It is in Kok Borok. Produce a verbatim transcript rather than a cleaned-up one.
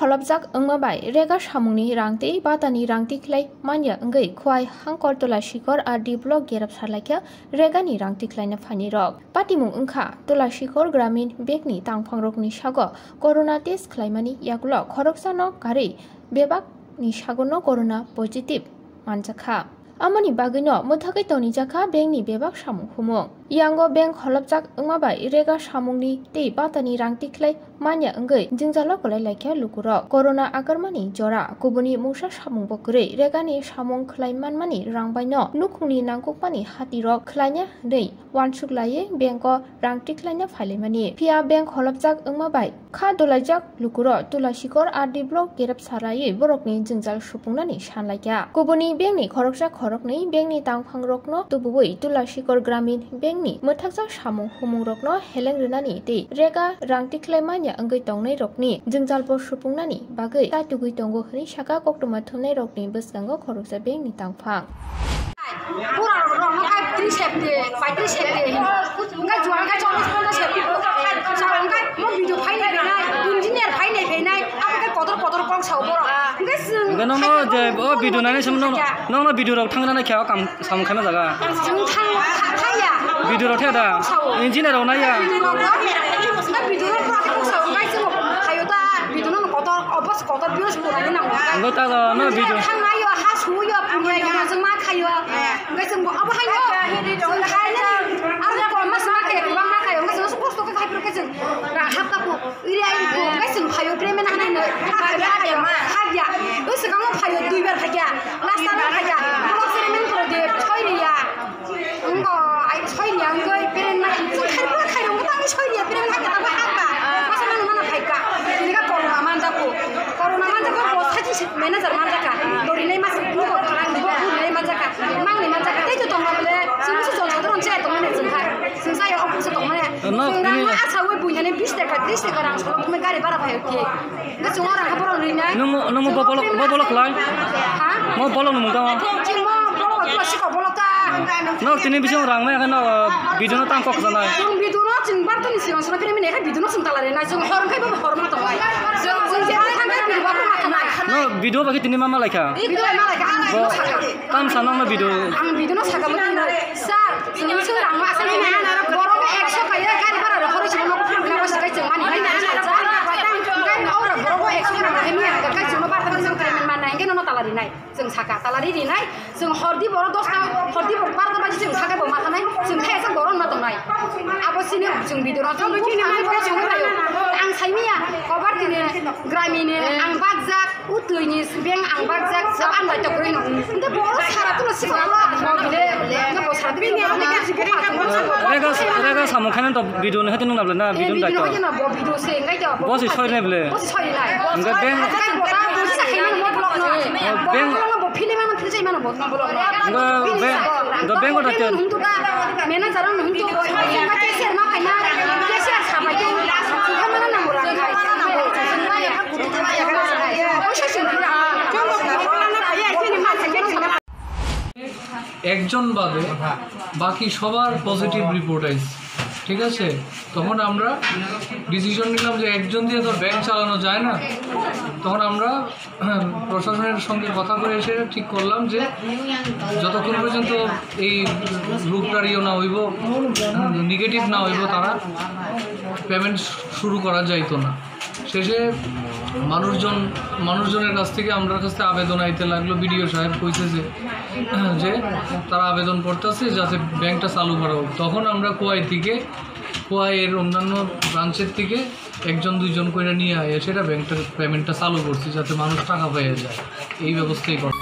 Kholopjak wngma bai rega samungni rang tei batani rang tikhlai manya wngwi Khowai Hangkor Tulashikor R D block gerap salaikha regani rang tikhlaina phainai rok. Patimung wngkha Tulashikor Gramin Bank ni tangphang rokni sago corona test khlaimani yagulo khoroksano karwi bebak ni sagono corona positive manjakha. Amoni bagwino mwthagwi tonijakha bank ni bebak samung humung. Yango bank kholopjak wngma bai rega samungni tei batani rang tikhlai manya wngwi jwngjalo kwlai laikha lukurok. Corona agarmani jora kubuni mungsa samungbo kwrwi regani samung khlai manmani rang baino nukhungni nangkukmani hatirok khlaina hwnwi uansuk laiwi banko rang tikhlaina phailaimani. Phiya bank kholopjak wngma bai kha dolaijak lukuro Tulashikor R D block gerap salaiwi borokni jwngjal supungnani sanlaikha. Kubuni bank ni khoroksa khoroknwi bank ni tangphang rokno tubuwi Tulashikor Gramin Bank ni mwthakjak samung humung rokno heleng rwnani tei rega rang tikhlai manya wngwi tongnai rokni jwngjalbo supungnani bagwi tatugwi tongo hwnwi saka koktwma thumnai rokni bwskango khoroksa bank ni tangphang. Pura rong no kai tris hepte, paitris hepte. Hingga jual kai chollis ponchas hepte. Sa hingga mo video phai nai nai, engineer phai nai phai nai. Apa kai kotor kotor kong sao borok. Hingga sung. Hingga nong no je o video nani sam nong, nong no video rok thang nani kya kam sam khana jaga. Sung thang thaya. Video rok thaya da. Engineer rok naya. Video rok. Hingga video rok pura kong sao hingga sung. Hayo ta video no kotor obos kotor views pura ni nang. Hingga ta no video. Thang nayo ha suyo punya yo jeng ma khayo. Hingga sung abo hayo. Sung khayo. Abo ko mas ma ke kubang ma khayo. Hingga sung kosto ke khai pura ke sung. Ra hap ka ko. Iri ai ko. Hingga sung khayo prem na na na. Hap ya. Hap ya. Hingga sung khayo dui bar khayo. Last time khayo. Ko sere men ko de. Choi ri ya. Wngkha, ai soini wngwi peren ma, khairokma khairokma tamo soini peren ma kata ba hakka. Masa mano mano phaikha. Tini ka corona manjak ko. Corona manjak ko, bo sachi manager manjak ka. Dorinai mas, buko, buko dorinai manjak ka. Mangni manjak ka. Tei to tongma bole, chwng busu chwng sadoron che tongmani chwng kha. Chwng sa ya office tongmani. No, chwng tini ma asa wi buinani bis taka, tris taka rang solo, gari bara phayo ki. Nung, nung bo bolok, bo bolok lai? Ha? Mo bolok nung tamo? Chini mo bolok, to siko bolok ta. No, tini bising rang mai, no, video no tang kok sanai. Chwng video no chwng bar to ni sirang sona kiri mene, video no chwng talare na, chwng hor kai bo hor ma to lai. Chwng, chwng je thang kai video ba ma thanai. No, video bagi tini mama laikha. Video ma laikha, ang video saka. Tam sanang no video. Ang video no saka mo tini. Sir, chwng chwng rang ma asai ni na, borok ekso kaya gari bara ro horo chwng no ko phang na ko sakai chwng mani. Ngai ora borok ekso kaya mani, kai chwng no bar ta chwng kaya mani, ngai no talari nai. Chwng saka talari ri nai, chwng hordi boro dosta, hordi boro barta baji chwng saka bo ma thanai, chwng thaya sa goron ma tongnai. Abo sini chwng bidoro chwng buk thangwi boro chwng khayo. Ang saimiya, kobar tini gramini ang bakjak, utwini beng ang bakjak, sab ang bai tokroi no. Nda boro sara tulo si boro, bile, nda boro sara tulo. Rega, rega samung khana to video ni hati nung nable na, video ni daito. Bo si soi nable. Bo si soi nai. Nda beng. Beng. Nda beng, nda beng ko date. Manager no huntu. Cashier ma khaina. Cashier sa bai. Khamana nang ura. একজন বাদে বাকি সবার positive report আইছে, ঠিক আছে? তখন আমরা ডিসিশন নিলাম যে একজন দিয়ে তো ব্যাংক চালানো যায় না। তখন আমরা প্রশাসনের সঙ্গে কথা করে এসে ঠিক করলাম যে যতক্ষণ পর্যন্ত এই রোগটা ইয়ে না হইব, নেগেটিভ না হইব, তারা পেমেন্ট শুরু করা যাইতো না। শেষে মানুষজন, মানুষজনের কাছ থেকে, আমরার কাছ থেকে আবেদন আইতে লাগলো, বিডিও সাহেব কইছে যে, যে তারা আবেদন করতেছে যাতে ব্যাংকটা চালু করা হোক। তখন আমরা খোয়াই থেকে, খোয়াইয়ের অন্যান্য ব্রাঞ্চের থেকে একজন দুইজন করে নিয়ে আয়, সেটা ব্যাংকটার পেমেন্টটা চালু করছি, যাতে মানুষ টাকা পেয়ে যায়, এই ব্যবস্থাই করা।